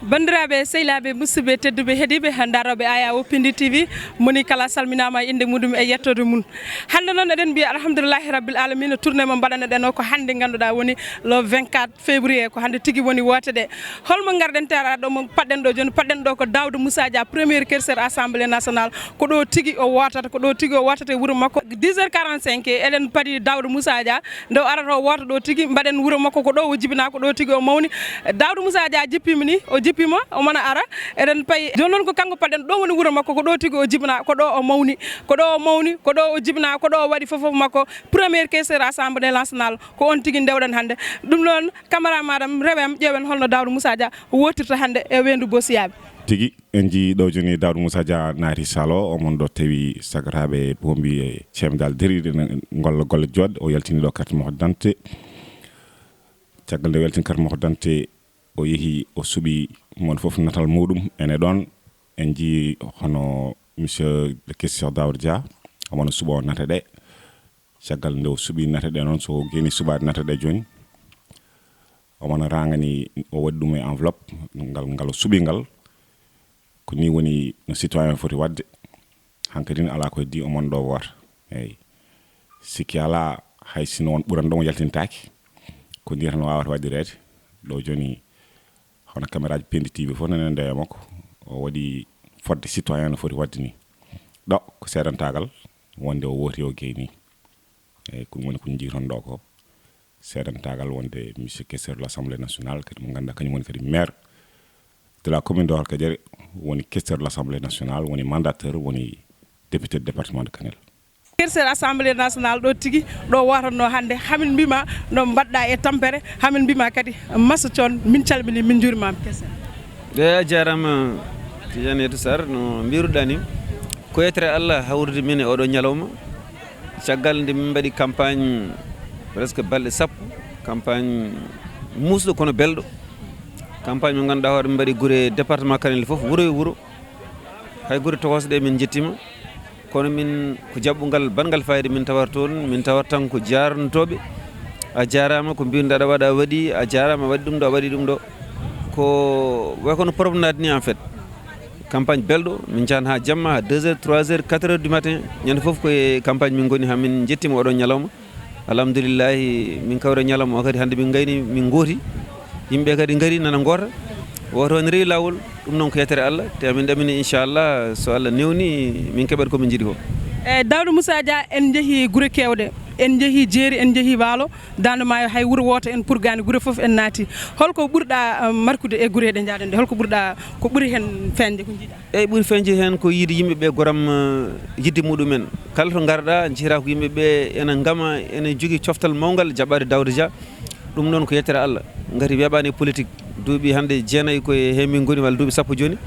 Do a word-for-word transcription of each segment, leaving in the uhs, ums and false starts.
Banndiraaɓe, sehilaaɓe, musidɓe tedduɓe, heɗiiɓe, ndarooɓe Aya O Pindi T V, moni kala salminaama e innde muɗum e yettoode mum. Hannde noon, eɗen mbiya alhamdulillahi rabbil alamina, tournée mo mbaɗaneɗen o ko hannde, ngannduɗaa, woni le vingt-quatre février, ko hannde tigi woni woote ɗe. Holmo ngarɗen teraɗo mo paɗɗen ɗo jooni? Paɗɗen ɗo ko Daouda Moussa Dia, premier questeur assemblée nationale. Ko ɗo tigi o wootata, ko ɗo tigi o wootata e wuro makko. Dix heures quarante-cinq, eɗen paadi Daouda Moussa Dia, nde o arata o woota ɗo tigi, mbaɗen wuro makko, ko ɗo o jibinaa, ko ɗo tigi o mawni. Daouda Moussa Dia jippima ni, o jippima, omo ara. Eɗen paadi jooni noon, ko kanko paɗɗen, ɗo woni wuro makko, ko ɗo tigi o jibinaa, ko ɗo o mawni, ko ɗo o mawni, ko ɗo o jibinaa, ko ɗo o waɗi fof fof makko. Premier questeur assemblée nationale, ko on tigi ndewɗen hannde. Ɗum noon, caméraman am, rewe am, ƴeewen holno Daouda Moussa Dia wootirta hannde e weendu Bosiyaaɓe. Tigi, en njii ɗo jooni Daouda Moussa Dia naati salle o, omon ɗo tawi sagataaɓe boombi e ceemdal deriiɗe, golla golle joɗɗe, o yaltini ɗo carte makko d'identité. Caggal nde o yaltini carte makko d'identité, o yehi, o suɓi mon fof natal muɗum ene ɗon. En njii hono monsieur le questeur Daouda Dia, omo no suɓoo nate ɗe. Caggal nde o suɓi nate ɗe noon, so o geeni suɓaade nate ɗe jooni, omo no raangani, o waɗi ɗum e enveloppe, ngal, ngal o suɓi ngal. Ko nii woni no citoyen foti waɗde. Hankadi alaa ko heddii, omon ɗo woota. Eeyi. Sikki alaa, hay sinno won ɓuran ɗo mo yaltintaake, ko nii tan waawata waɗireede. Ɗo jooni, hono caméraji Pindi T V fof nana ndewa e makko, o waɗi fodde citoyen no foti waɗde nii. Ɗo ko seedantaagal wonde o wooti, o geeni. Eeyi, ko ɗum woni ko njiyton ɗo ko seedantaagal wonde monsieur questeur de l'Assemblée nationale, kadi mo ngannduɗaa kañum woni kadi maire de la commune de Orkadiéré, woni questeur de l'Assemblée nationale, woni mandataire, woni député de département de Kanel. Questeur assemblée nationale ɗo tigi, ɗo wotanno hannde, hamin mbima no mbaɗɗa e tampere, hamin mbima kadi massa coon, min calmini, min njurimama questeur. Eyi, a jarama Tidiane Etou Sarr, no mbiruɗa ni, ko yetere Allah hawrude min e oɗo ñalawma. Caggal nde min mbaɗi campagne presque balɗe sappo, campagne muusɗo kono belɗo. Campagne mo ngannduɗaa hoore min mbaɗi gure département Kanel fof, wuro e wuro. Hay gure tokosɗe min njettima. Kono min ko jaɓɓungal baɗngal fayida min tawata toon, min tawata tan ko jarnotooɓe. A jarama, ko mbinɗa aɗa waɗa a waɗi, a jarama a waɗi ɗum ɗo, a waɗi ɗum ɗo. Ko way kono promenade ni en fait. Campagne belɗo, min njahan ha jamma, ha deux heures, trois heures, quatre heures du matin. Ñande fof ko e campagne min ngoni ha min njettima oɗon ñalawma. Alhamdulillahi, min kawri e ñalawma o kadi, hannde min ngayni, min ngooti. Yimɓe kadi ngari nana ngoota. Woto ne rewi laawol, ɗum noon ko yetere Allah. Te amin ɗamini, inchallah, so Allah newni, min keɓat ko min njiɗi ko. E Daouda Moussa Dia, en njehi gure kewɗe, en njehi Jeeri, en njehi Waalo, Daande Maayo, hay wuro wooto en purgani, gure fof en naati. Holko ɓurɗa, eh, markude e gure ɗe njaaɗen ɗe? Holko ɓurɗa, ko ɓuri hen feeñde, ko jiiɗa? Eyyi, ɓuri feeñde heen ko yiide yimɓe ɓe goram, eh, yiɗde muɗumen. Kala to ngarɗa, njiira ko yimɓe ɓe ena ngama, ena jogii coftal mawngal jaɓɓaade Daouda Dia. Ɗum noon ko yettere Allah. Ngati weeɓaani e politique. Duuɓi hannde jeenayi ko e heen min ngoni, walla duuɓi sappo jooni.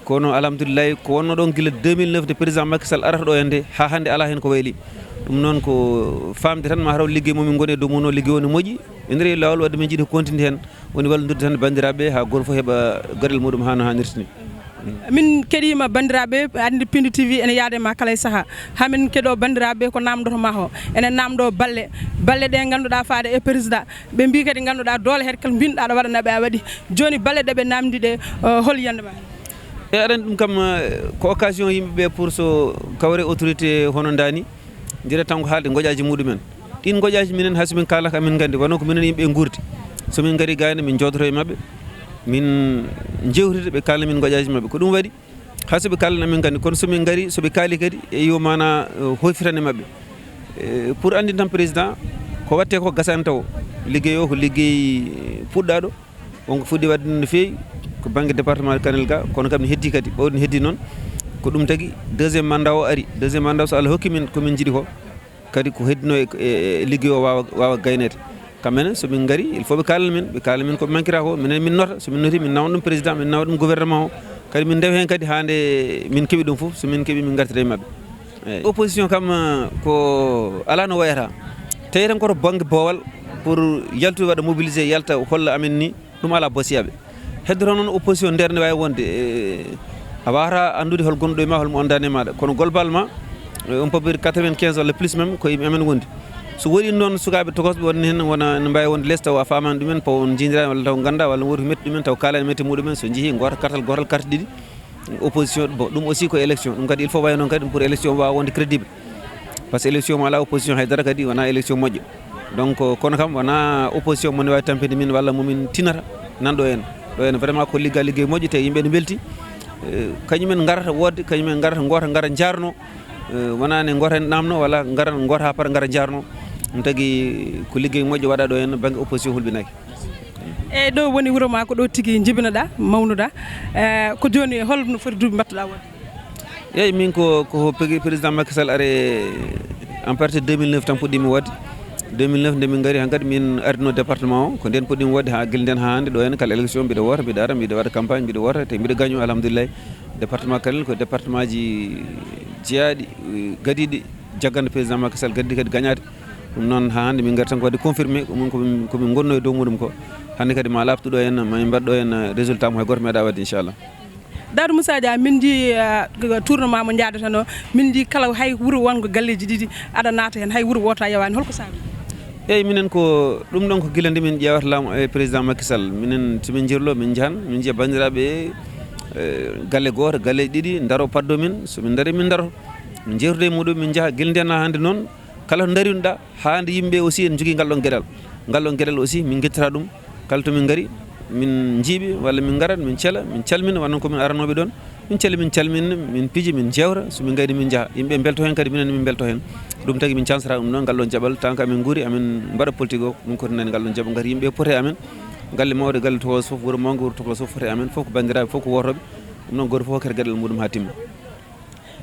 Kono alhamdulillahi, ko wonno ɗon gila deux mille neuf nde président Macky Sall arata ɗo hannde, haa hannde alaa heen ko wayli. Ɗum noon ko faamde tan, ma taw liggey mo min ngoni e dow mum o, liggey o ne moƴƴi. Ene rewi laawol, wadde min njiɗi ko continue heen. Woni wallodirde tan banndiraaɓe haa gooto fof heɓa gaɗel muɗum haa no haanirta ni. Min keɗiima banndiraaɓe, anndi Pindi T V ene yaada e ma kala e sahaa. Haa min keɗoo banndiraaɓe ko naamndoto ma o. Ene naamndoo balle, balle ɗe ngannduɗaa faade e président. Ɓe mbii kadi ngannduɗaa doole heɗe kala mbinɗa aɗa waɗana ɓe a waɗi. Jooni balle ɗe ɓe naamndi ɗe, eh, hol yiyannde ma heen? E aɗa anndi ɗum kam, eh, ko occasion yimɓe ɓe pour so kawre autorité hono ndaa ni. Njira tan ko haalde ngoƴaaji muɗumen. Ɗiin ngoƴaaji minen hay so min kaalaka amin nganndi, wano ko minen yimɓe nguurdi. So min ngari gayna min joodoto e maɓɓe, min njewtida ɓe kaalna min ngoƴaaji maɓɓe. Ko ɗum waɗi hay so ɓe kaalana amin nganndi, kono so min ngari, so ɓe kaali kadi e yo mana, eh, hoyfitan e maɓɓe. Eh, pour anndin tan président, ko watte ko gasani taw. Liggey o ko liggey puɗɗaaɗo. Wonko fuɗɗi waɗde no feewi ko bannge département de Kanel ga, kono kam ne heddi kadi, ɓawɗi ne heddi noon. Ko ɗum tagi deuxième mandat o ari. Deuxième mandat so Allah hokki min ko min njiɗi ko, kadi ko heddino e, e, e liggey o waawa, waawa gayneede. Kamɓe ne so min ngari, il faut ɓe kaalana min, ɓe kaalana min ko ɓe mankira ko, minen min nota, so min noti min nawna ɗum président, min nawna ɗum gouvernement o, kadi min ndewa heen kadi haa nde min keɓi ɗum fof, so min keɓi min ngartira e maɓɓe. Eeyi. Opposition kam, eh, ko alaa no wayata. Tawi tan koto bannge boowal pour yaltude waɗa mobilisé, yalta holla amen ni, ɗum alaa bosiyaaɓe. Heddoto noon opposition nder ne waawi wonde, eh, a waawata anndude hol gonɗo e ma, hol mo anndaani e maaɗa. Kono globalement, eh, on peut dire quatre-vingt-quinze walla plus même ko yimɓe amen wondi. So woɗɗii noon, sukaaɓe tokosɓe wonde heen wona ene mbaawi wonde les taw a faamaani ɗumen, paw on njiindiraa walla taw nganndaa walla won ko metti ɗumen, taw kaalaani metti muɗumen, so njehii ngoota kartal, gootal carte ɗiɗi. Opposition, bon, ɗum aussi ko élection, ɗum kadi il faut wayi noon kadi pour élection waawa wonde crédible. Par ce que élection mo alaa opposition, hay dara kadi wonaa élection moƴƴo. Donc kono kam wonaa opposition mo ne waawi tampinde min walla mo min tinata nan ɗo en. Ɗo en vraiment ko ligga liggey moƴƴo, te yimɓe ne mbelti. Eh, kañumen ngarata woodde, kañumen ngarata ngoota, ngara njaarno. Eh, wonaa ne ngoota en ɗamno walla ngara ngoota haa para ngara njaarno. Ɗum tagi ko liggey moƴƴo waɗa ɗo en bannge opposition hulɓinaaki. E ɗo woni wuro ma, ko ɗo tigi jibinoɗa, mawnuɗa. Eh, ko jooni, holno foti duuɓi mbattuɗa wonde? Eeyi, min ko ko pegi- président Macky Sall ari en partie deux mille neuf tan puɗɗimi waɗde. Deux mille neuf nde min ngari han kadi min ardino département o, ko nden puɗɗimi waɗde ha gila nden ha hannde. Ɗo en kala élection mbiɗa woota, mbiɗa ara, mbiɗa waɗa campagne, mbiɗa woota, te mbiɗa gaño, alhamdulillahi. Département Kanel ko département ji jeyaɗi, eh, gadiɗi, jagganɗo président Macky Sall, gadiɗi kadi gañaade. Ɗum noon ha hannde min ngari tan ko waɗde confirmé ko min ko min ko min gonno e dow muɗum ko. Hannde kadi ma laaɓtu ɗo en, ma min mbaɗ ɗo en résultat mo hay gooto meeɗa waɗde, inchallah. Daouda Moussa Dia, min jii, eh, tournoi mo jaadata no, min jii kala hay wuro wongo galleji ɗiɗi aɗa naata hen, hay wuro wooto a yawaani, holko saabi? Eeyi, minen ko ɗum ɗon ko gila nde min ƴeewata laamu e président Macky Sall. Minen so min jirlo min njahan min njiya banndiraaɓe, eh, galle gooto, galleji ɗiɗi, ndaro paddo min, so min ndari min ndaro, min jeewtida e muɗum, min njaha gila nden ha hannde noon. Kala to ndarinɗa, haa hannde yimɓe aussi ene njogii ngal ɗon geɗal. Ngal ɗon geɗal aussi min ngettata ɗum. Kala to min ngari, min njiiɓi walla min ngarat, min cela, min calmina, wano ko min aranooɓe ɗon. Min cela, min calmina, min piji, min jeewta, so min ngayni min njaha. Yimɓe mbelto heen kadi, minen min mbelto heen. Ɗum tagi min cansata ɗum ɗon, ngal ɗon jaɓal, tant que amin nguuri, amin mbaɗa politique o, ɗum ko nani ngal ɗon jaɓal, ngati yimɓe pote amen. Galle mawɗe, galle tokos fof, wuro mawgo, wuro tokos fof fote amen, fof ko banndiraaɓe, fof ko wootooɓe. Ɗum noon, gooto fof hokkata geɗal muɗum haa timma.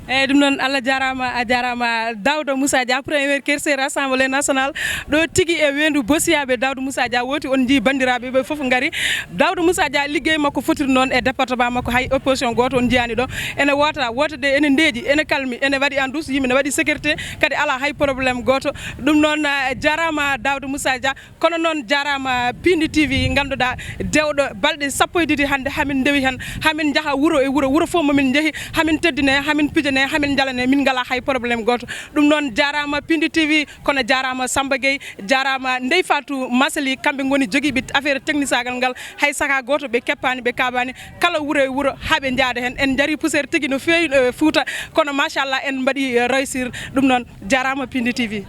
Eyyi, ɗum noon, Allah jaaraama, a jaaraama. Daouda Moussa Dia, premier kerse Rassemblement National, ɗo tigi e weendu Bosiyaaɓe. Daouda Moussa Dia wooti, on njii banndiraaɓe ɓe fof ngari. Daouda Moussa Dia, liggey makko fotiri noon e département makko, hay opposition gooto on njiyaani ɗo. Ene woota, woota de ene ndeeƴi, ene kalmi, ene waɗi en douce, yimɓe ne waɗi sécurité, kadi alaa hay problème gooto. Ɗum noon, eh, jaaraama Daouda Moussa Dia. Kono noon, jaaraama Pindi T V, ngannduɗaa dewɗo balɗe sappo e ɗiɗi hannde, hamin ndewi heen, hamin njaha wuro e wuro, wuro fof mo min njehi, hamin teddine, hamin pijane, hamin njalane, min ngalaa hay problème gooto. Ɗum noon, jaaraama Pindi T V, kono jaaraama Samba Gueye, jaaraama Ndey Fatou Massaly, kamɓe ngoni jogiiɓe affaire technisagal ngal, hay saka gooto ɓe keppaani, ɓe kaabaani, kala wuro e wuro haa ɓe njaada heen. En njarii poussière tigi no feewi, eh, Fuuta, kono machallah en mbaɗi, eh, réussir. Ɗum noon, jaaraama Pindi T V.